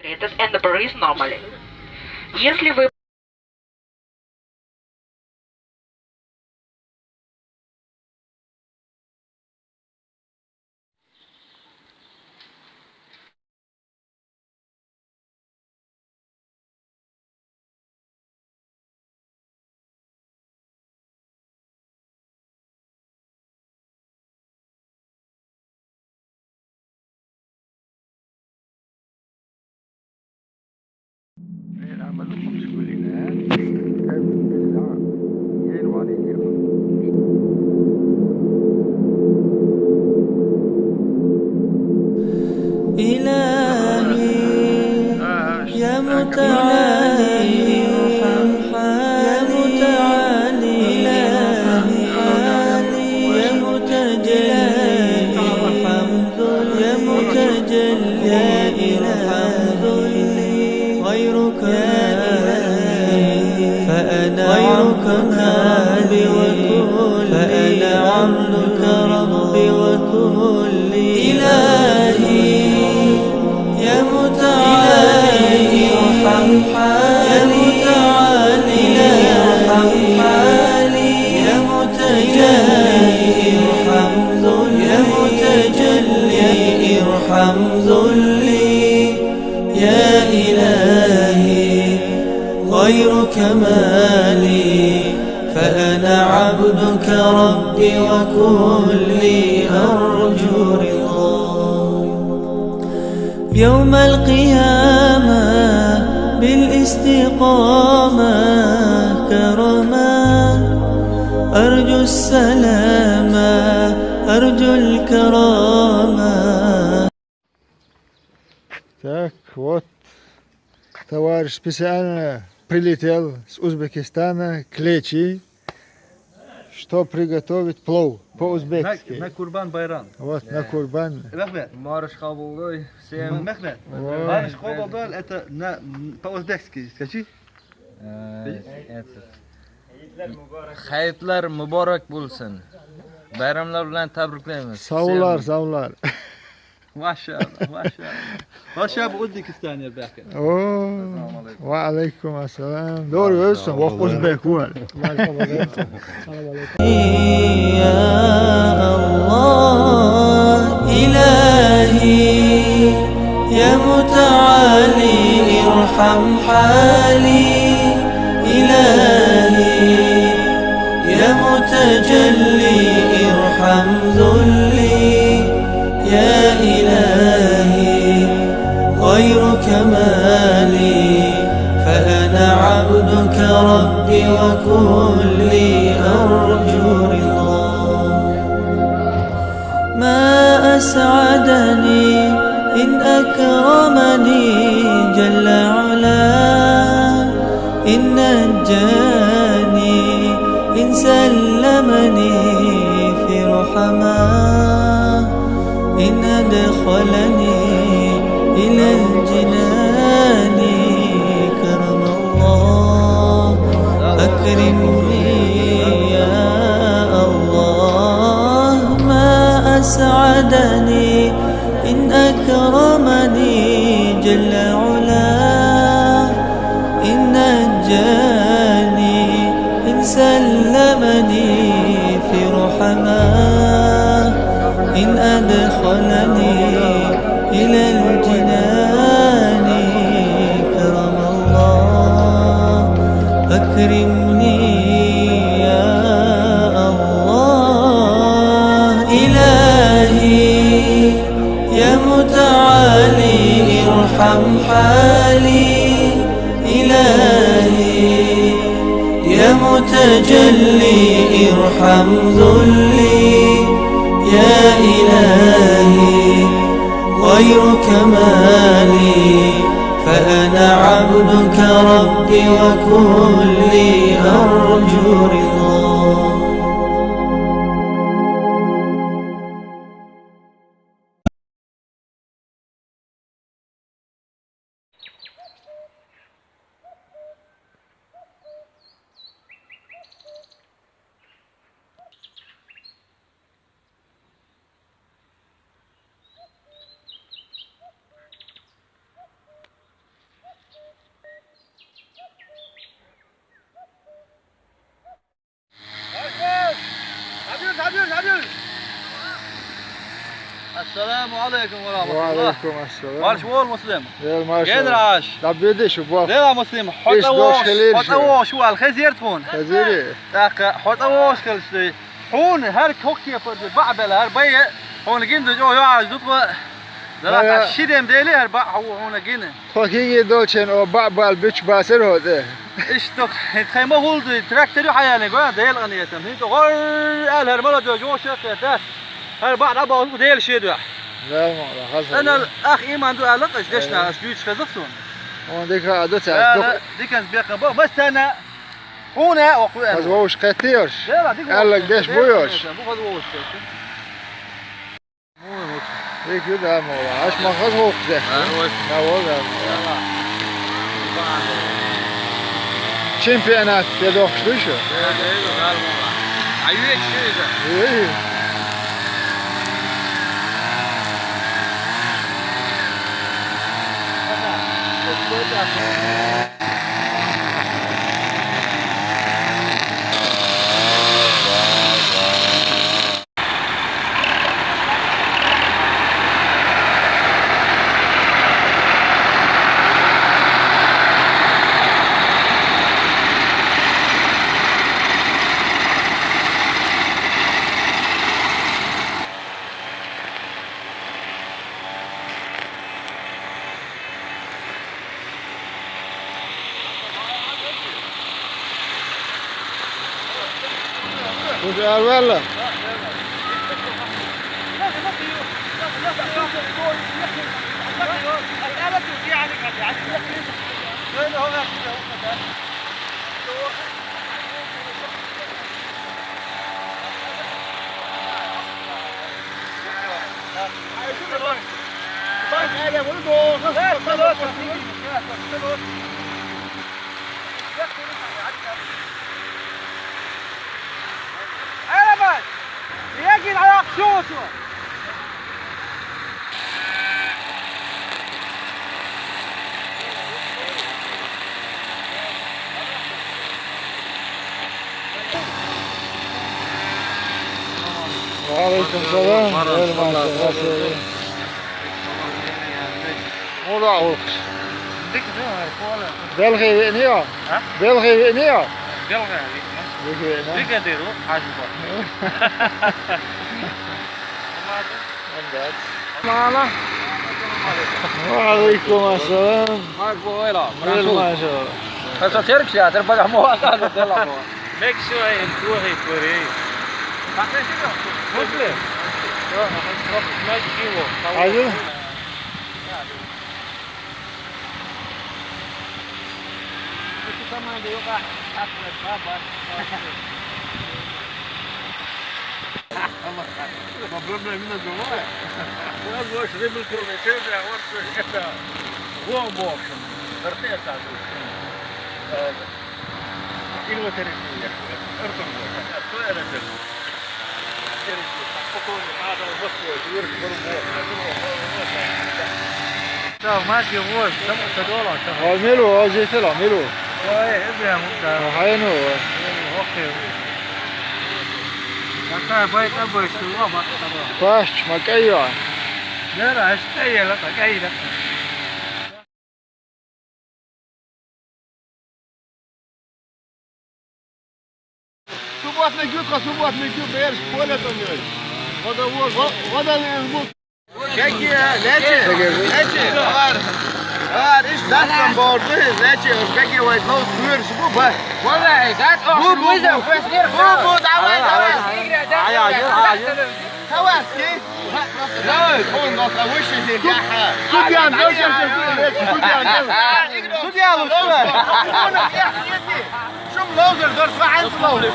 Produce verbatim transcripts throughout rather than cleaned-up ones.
It is and breathe normally. Если вы إلهي يا متعالي ارحم حالي، يا متعالي ارحم حالي، يا متجلي ارحم ذلي، يا متجلي ارحم ذلي. غيرك يا إلهي، فأنا غيرك عبدك ربي وكلي، فأنا عبدك ربي وكلي. إلهي يا متعالي ارحم حالي، يا متعالي ارحم حالي، يا متجلي ارحم ذلي، يا متجلي ارحم ذلي. يا إلهي غيرك ما لي، فأنا عبدك ربي وكلي أرجو رضاك. يوم القيامة بالاستقامة كرما، أرجو السلام، أرجو الكرامة. Так, вот, товарищ специально прилетел с Узбекистана, Клечи, что приготовить плов по-узбекски. На, на Курбан байрам. Вот, на Курбан. Рахмет. Марш қабылдай, всем. Рахмет. Марш қабылдай, это на, м, по-узбекски скажи. Э, это, хайытлар мубарак болсын. Байрамлар булан тәбриклеймиз. Саулар, саулар. Машалла, машалла. Hoş geldin Özbekistan'a bakın. Oo, ve aleyküm selam. Doğru görüyorsun. Bak Özbek var. يا الله إلهي يا متعالي ارحم حالي. إلهي يا متجلي ارحم ذلي. يا إلهي غيرك ما لي، فأنا عبدك ربي وكلي أرجو رضاك. ما أسعدني إن أكرمني جل علاه، إن نجاني، إن سلمني في رحماه، إن أدخلني إلى الجنان كرم الله. أكرمني يا الله، ما أسعدني إن أكرمني جل علاه، إن نجاني، إن سلمني في رحماه، إن أدخلني إلى الجنان كرم الله. أكرمني يا الله إلهي يا متعالي ارحم حالي. إلهي يا متجلي ارحم ذلي. يا إلهي غيرك ما لي، فأنا عبدك ربي وكلي أرجو رضاك. السلام عليكم ورحمة الله. وعليكم السلام. Марш вол, Муслим. Генраш. Даббеде шу бо. Лела, Муслим, хьота вогӀуш, хьота вогӀуш вал хезир тхуна. Хезири. ТӀаккха хьота вогӀуш хилча, хьуна хӀара коккепарда баӀ бела, хӀара байа, хьуна гиндуж о йоӀаш ду тхо. Дала ши дем дели хӀара баӀ хьу хьуна гина. Тхо киге долчен о баъ бал буьч басар хӀо тӀе. Иштта, хӀин тхай ма хулду, трактор ю хьаялин го, Дела къинетам. ХӀинца гӀор аьлла хӀара молодёжь вовшах кхетац. ХӀара баъ дӀабахалу Дела шеду. Ана ах иман ду аьлла, аш дешна, аш дуьйцуш хеза суна. Он дика а ду цаьрца. Ана диканца беккха бо, массана хьуна а окху аьлла. Хаза вовш кхетти йош? Дела, дика вовш кхетти. Аьллаг деш бу йош? Бу хаза вовш кхетти. Век ю да мола. Аш ма хаз вохде. Да, вот, да. Чемпионат те дохш ду шу? Ой. Kuş arvalla. وعليكم السلام. Гьел, машалла, хасели. Мула улхус. Белхи виъни я? А? Белхи виъни я? Белхи виъни. Белхи виъни. Бригадир, хьажба. Мама. وعليكم السلام. Марш бу вайла, француз. Марш бу. Хаса терк шатар, бага мо ата дела мо. Мексика ин тухи кури. Мусли? Мусли. Мусли. Аjú. Problema mina de ora. Vamos, ribil kurmete de agora. Vamos. Certeza. Ilmo teresi. Ertuğrul. Ertuğrul. Teresi. Spokojno, pa da u Moskvu, još prvo. Čao, Mario, voj, samo se dola, čao. A, Milo, a, žete la, Milo. Oj, Ibrahim, da. A, hajno, a. Okej. Kaka, baj, ta baj, što, va, ba, ta, ba. Pašč, ma kaj, ja. Nera, šta je, la, kaj, da. Субботник ю тхо, субботник ю, бераш поле тӀа йой. Вода, вода, вода, вода. Какие, лечи, лечи, товар. Товар, иш дастам борду, лечи, уж какие вай лоу сур, шуба. Вода, гад, о, бу, бу, бу, бу, давай, давай. Ай, ай, ай. Хаваски. Давай, он на кого щи. Судья, Судья, Судья, Судья. Судья лучше. Шум лоузер дарт, ва хьанца лоузер.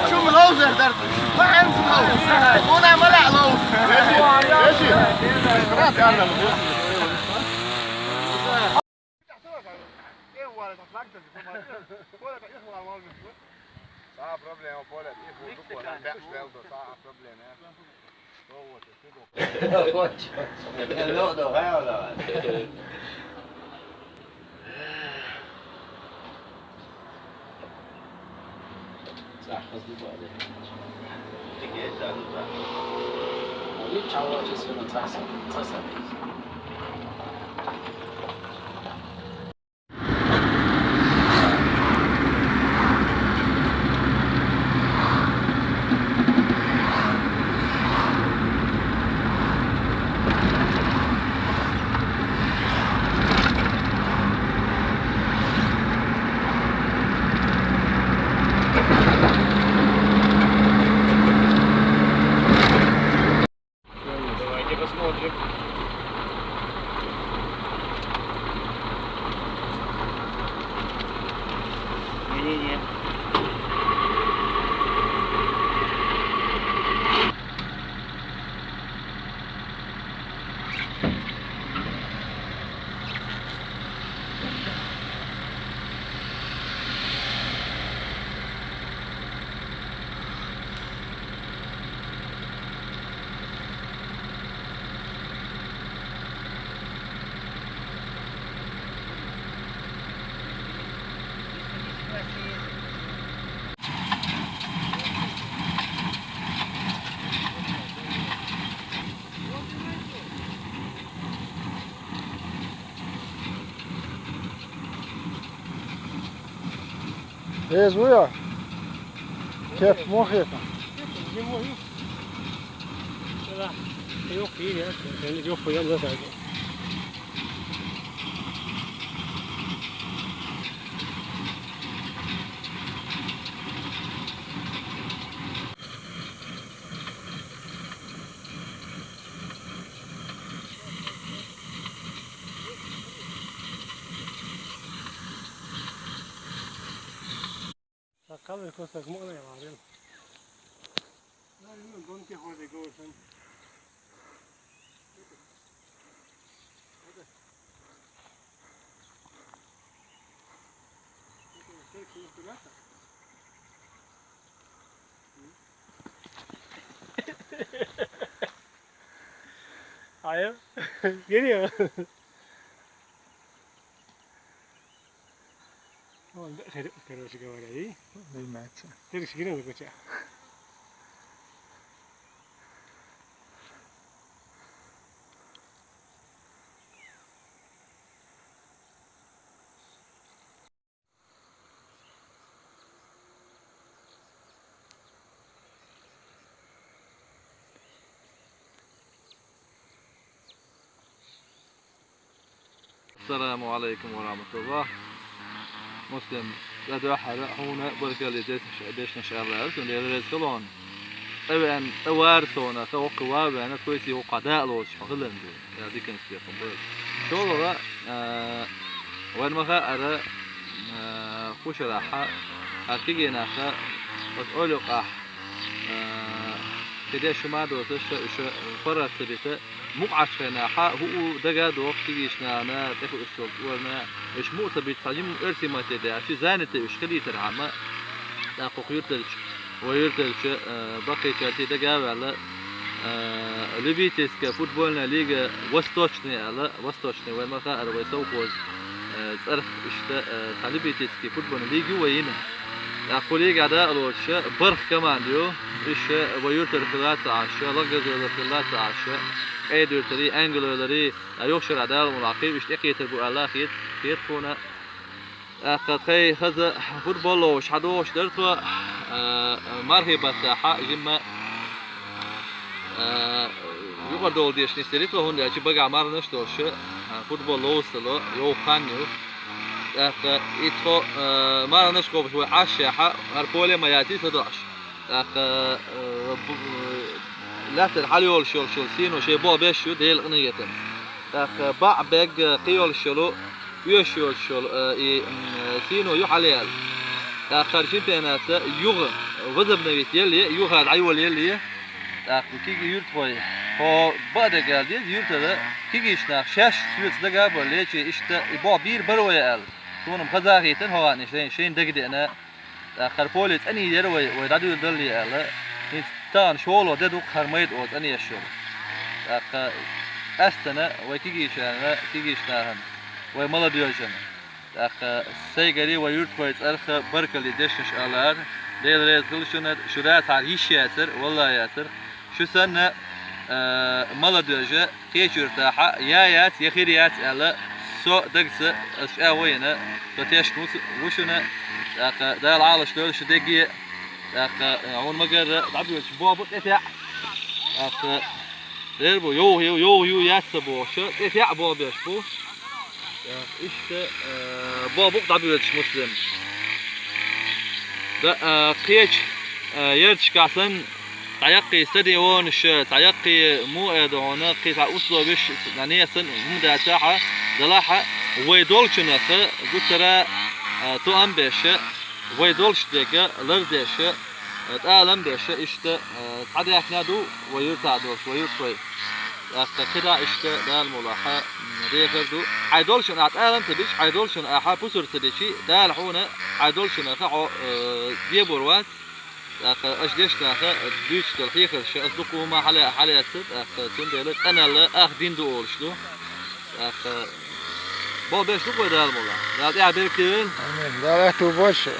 Шум лоузер дарт, ва хьанца лоузер. Муна мала лоузер. Эши, эши. Брат, арна. Ца проблема, Коля, ти фу, ду, Коля, бяхш велдо, ца проблема. Хоч. Е, но, но. Ца, хазду баде. Тике, Лича ваче сына цаса, цаса. Давайте посмотрим. Не-не-не. Езуя. Кеп мохета. Yok, iyi ya. Yok, yok, yok. Sakal ve kosak mı ne var ya? Don Quixote goes and Hayır. Короче говоря, и? Займается. Ты же грязно куча. السلام عليكم ورحمة الله. Муслим, ладугӀа хьара хьуна баркалла деш-, дешнаш аьлла, сун Дела реза хилон. Цӏа веана, цӏа вар сона, ца воккха ва веана, тхойси воккха даалоч хьо хилан ду. Я дикан степан бой. ШолгӀа, а, вайн ма хаара, а, хушарахьа, а кигенаха, от олюкъахь, а, киде шума доса, ша, ша, фарат бита, мукъачхенаха, ху у дага дох кигишнана, тӀеху устол уорна, иш муца бит хьалим эрси мате да, чи занята иш хилитар хьама, тӀаккха юртарч, ва юртарч, а, бакъичарти дага вала, а, любительская футбольная лига Восточная ала, Восточная вай ма хаара вай совхоз, а, цӀарх ишта, а, цхьа любительский футбольная лига ю вайна. ТӀаккха ху лига дӀа алоша, барх команда ю, иш вай юртар хилаца аша, лаггазойла хилаца аша, къейд юртари, ангелойлари, а юхшара дала мулакхи, иш тӀекхетар бу Аллах хет, хет хуна. ТӀаккха тхай хаза футбол ловш хьадогӀуш дар тхо, а, мархи баттахьа, жимма, а, юкъардовла деш нисдери тхо, хӀунда аьлча багахь марханаш долуш, а, футбол ловсало, йовхан ю. ТӀаккха и тхо, а, марханаш кхобуш вай Ӏашшехьа, хӀара поле ма яций ца доӀуш. ТӀаккха, а, бу-, лаьттара хьала йолуш йолуш йолу сийно шайн боху беш ю, Делан къинхетамца. ТӀаккха баьӀ бегга кхин йолуш йолу, оьшуш йолуш йолу, э, и, м, сийно ю хьалаяьлла. ТӀаккха хӀара чемпионатца юха возобновить елле, юха дӀайолаелле. ТӀаккха киги юьртахой, хьо баа дагар деза, юьртара кигиш нах шаьш соьца дага а балле, чен иштта и боху бийр бара вай аьлла. Суна-м хаза а хийтина хьо ваъне шайн, шайна дагадеана. ТӀаккха хӀара поле цӀанийдера вай, вай дӀадуьйладалле аьлла, хӀинца тахана шолгӀа де ду-кх хӀара майда оха цӀанъеш йолу. ТӀаккха къаьстина вай кигийчарна, кигийчу нахана, вай молодёжана. ТӀаккха сайгаре вай юьртахой цӀарах баркалле дешнаш алара. Дела реза хила шуна, шура цхьа йиш яцар, валла яцар. Шу санна, э, молодёжь кхечу юьртахь я яц, я хир яц аьлла, со дагца ас чӀагӀо йина, со тешна ву с-, ву шуна, тӀаккха Дала Ӏалаш дойла шу дерриге, тӀаккха, э, хьуна ма-гарра, дӀабоьлхуш боху тӀетаьӀ. ТӀаккха, дера бу, йовха ю, йовха ю, яц ца бохуш, тӀетаьӀ боху беш бу. Э, иштта, э, боху букъ дӀабоьлхуш Муслим. Да, э, кхечу, э, ярташкахь санна, цхьа яккхий стадионаш, цхьа яккхий муха эр ду хьуна, кхин цхьа условиш, цхьа несан, хӀума дацахьа, далахьа, вай долчунах гуттара, э, тоам беш, вай долуш дерг лардеш, э, тӀалам беш, иштта, э, цхьа даьхна ду вай юьртахь долуш, вай юьртахой. ТӀаккха кхидӀа иштта Дала мукъалахь, м, дехар ду. Хьайн долчунна ахь тӀалам ца бича, хьайн долчунна ахь пусар ца бичи, Дала хьуна хьайн долчунах хьо, э, дебор вац. ТӀаккха аша дешнаха дуьйцуш долу хьехарш аса дукха хӀума хьала-, хьалаэцна, тӀаккха цундела къаналла ах дин ду олуш ду. ТӀаккха боху беш ду вай Дала мукъалахь. Дала тӀаьхьа беркате войла. Амин. Дала аьтту бойла шун.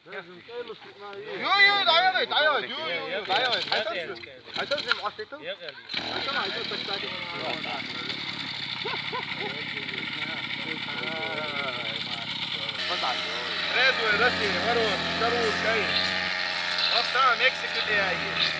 يو، يو، تعالي، تعالي، يو، يو، تعالي، حتى، حتى معطيته. Резво, Россия, ворот, здорово, кайф. Вот там, Мексика, где я есть.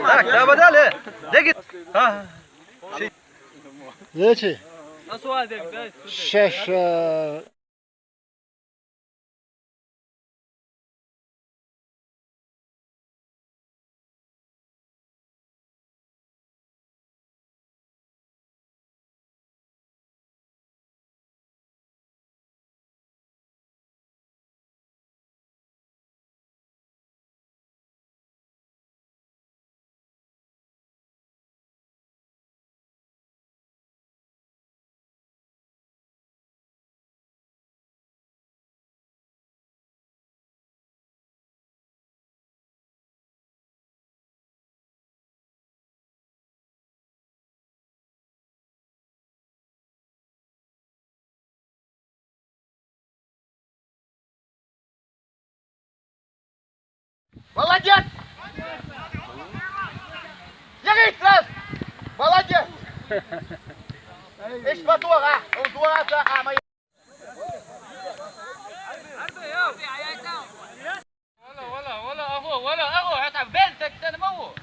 Так, да, бадале. Деги. А. Зачи? Шаш, э, Молодец! Молодец! Ишбатура! Удура! Вала, вала, вала, агьо, вала, агьо, хӀета бен теттана ма ву.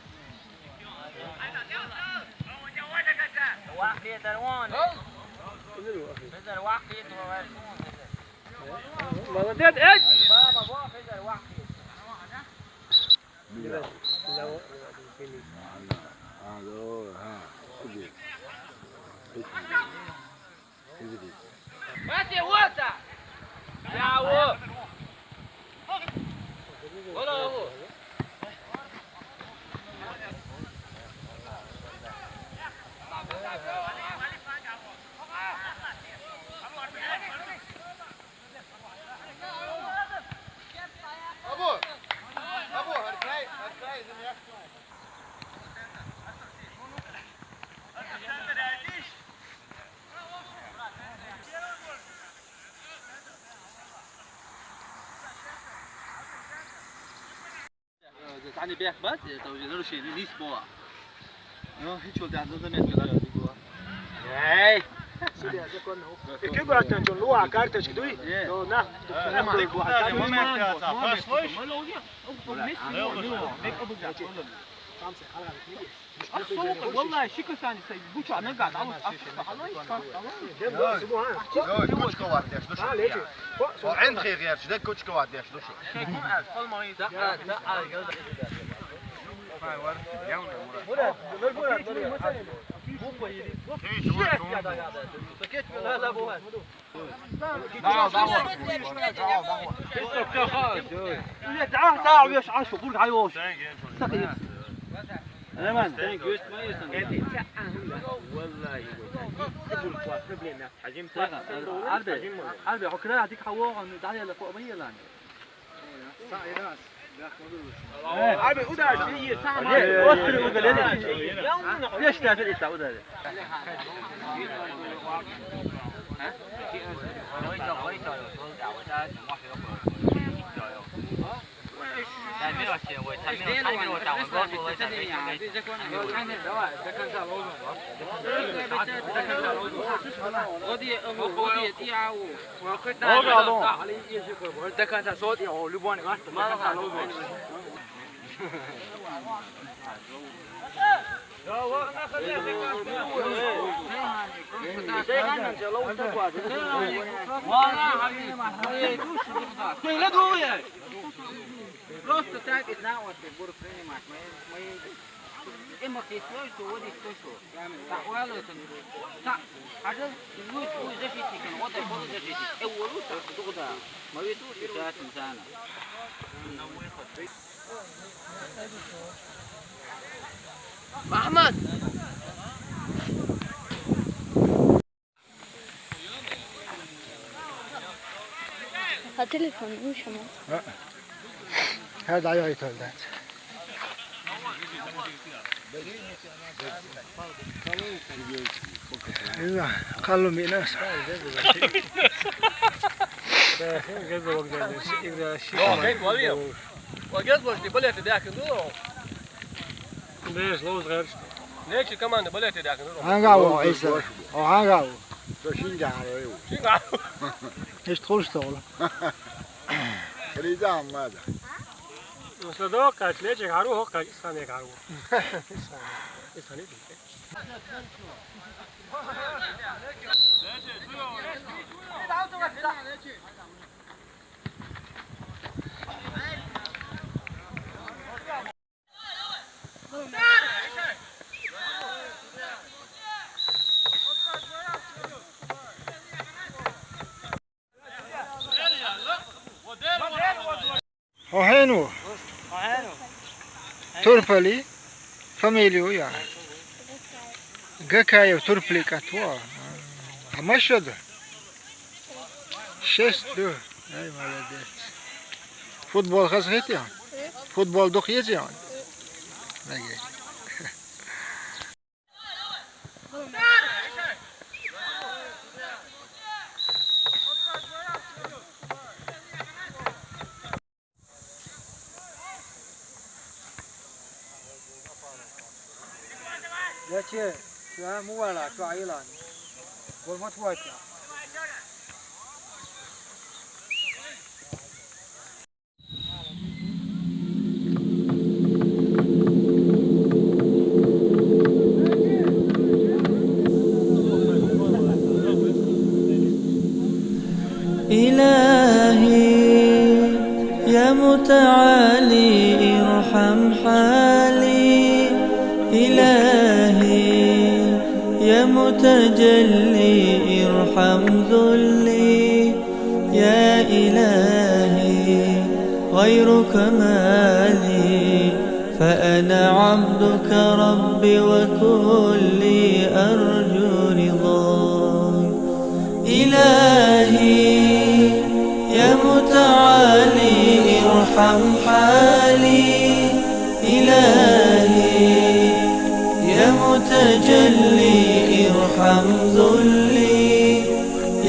Вахле дар вон. Безар вахле дар вон. Молодец, эй! Баба, вахле дар вахле. Алло, ха, иди. Иди. Мати, вот а! Браво! Вала, вала. Абу! Абу, аркай, аркай, земля. Они бяхбат, это уже нарушение, не спора. Ну, и чё, да, ну, заметка, да, другого. Эй! Eke guratan čon luā kartački duj? Je. No, na. Nema, nema, nema. Sam se, halga, Soğuk, vallahi şikasani say buça ne gad, ama Joj, kučka vardeš, dušo. Ha, leči. O, en xejer, de kučka vardeš, dušo. Murat, Murat, Murat. Dava, dava. Öyle daha, daha, bir aşağı şu, burada hayır. Sakın. Hemen. Sen göğüs mayıyorsun. Vallahi. Sıfır problema. Hacim sen. Abi, abi, o kadar adik hava, daha ya lafı ama yalan. Abi, o da şey, tamam. Otur, o da ne? Beş tane ise o da. Просто так и знал, что буду принимать. Мы, мы, и мы кислой, то вот и то, что. Так, ладно, это. Так, а то будет, будет защитник, он вот такой защитник. Э, вот лучше, что куда? Мы ведь тут, да, там, да, на выход. Ahmad! Ha, telefon, uy, şama. Ha. Her daim ayıt oldu. Illa, kallu minas. Gez bak, gez bak. Gez bak, gez bak. Beş, lūdzu, garš. Neči komanda, balēti dākni. Hanga o, esa. O, hanga o. To šinga o, evo. Šinga. Eš tol što ola. Rida mada. Sada kač leče haru, ho kač sane haru. Sane. Sane. Ohenu. Turpali. Familiju, ja. Gakajev Turplika to. A mašad? Šest, da. Aj, молодец. Futbol hazret ya. Futbol duh yezi ya. Nege. Yace, ya muwala, to ayilani. Gol matuwa. إلهي يا متعالي ارحم حالي، إلهي يا متجلي ارحم ذلي، يا إلهي غيرك ما لي، فأنا عبدك رب وكلي أرجو رضاك. إلهي يا متعالي ارحم حالي، إلهي يا متجلي ارحم ذلي،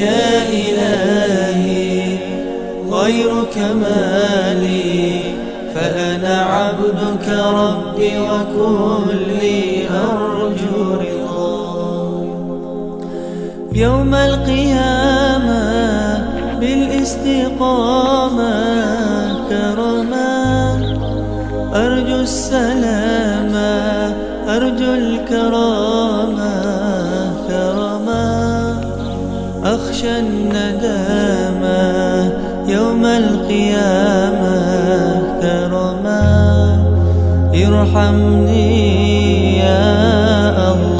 يا إلهي غيرك ما لي، أنا عبدك ربي وكلي أرجو رضاك. يوم القيامة بالاستقامة كرما، أرجو السلام، أرجو الكرامة كرما، أخشى الندامة يوم القيامة كرما. ارحمني يا الله.